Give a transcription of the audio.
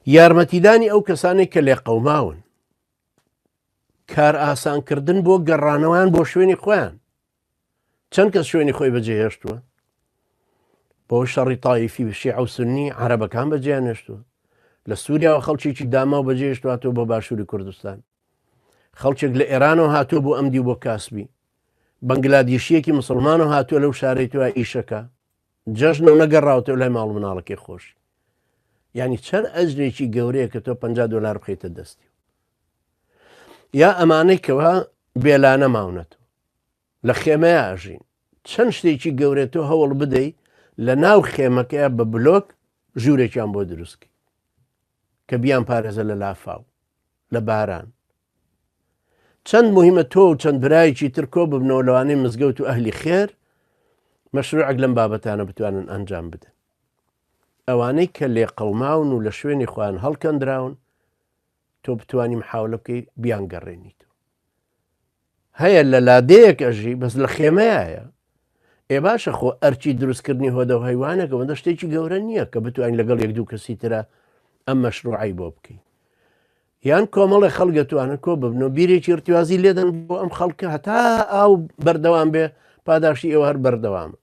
یارمەتیدانی ئەو کەسانەی کە لێقەوماون، کار ئاسانکردن بۆ گەڕانەوەیان بۆ شوێنی خۆیان. چەند کەس شوێنی خۆی بەجێهێشتووە؟ بۆ شەڕی تایفی شیعە و سنی عەرەبەکان بەجێیان هێشتووە. لە سووریاوە خەڵکێکی داماو بەجێهێشتواتەوە بۆ باشووری کوردستان. خەڵکێک لە ئێرانەوە هاتووە بۆ ئەم دیو بۆ کاسبی. بەنگلادیشیەکی مسلمانەوە هاتووە لەو شارەی تۆ ئیشەکە. جەژنە و نەگەڕاوتەوە لای ماڵ و مناڵەکەی خۆشی. یعنی چەند ئەجرێکی گەورەیە کە تۆ 50 دلار بخەیتە دەستی. یا ئەمانەی کەوا بێلانە ماونەتەوە لە خێمەیە ئەژین چەند شتێکی گەورە تۆ هەوڵ بدەی لە ناو خێمەکەیە بە بلۆک ژوورێکیان بۆ دروستکەی کە بیان پارێزە لە لافاو لە باران چەند مهمە تۆ و چەند برایەکی تر کۆ ببنەوە لەوانەیە مزگەوت و ئەهلی خێر مەشروعێک لەم بابەتانە بتوانن ئەنجام بدەن. ئەوانەی کە لێقەوماون و لە شوێنی خۆیان هەڵکەندراون تۆ بتوانی محاولە بکەی بیانگەڕێنیتەوە. هەیە لە لادێیەک ئەژی بەس لە خێمەیە. ئێ باشە خۆ ئەرچی دروستکردنی هۆدە و هەیوانێک ئەوەندە شتێکی گەورە نییە کە بتوانین لەگەڵ یەک دوو کەسی ترە ئەم مەشروعی بۆ بکەین. یان کۆمەڵێ خەڵک دەتوانن کۆ ببن و بیرێکی ارتوازی لێدەن بۆ ئەم خەڵکە هەتا ئاو بەردەوام بێ پاداشتی ئێوە هەر بەردەوامە.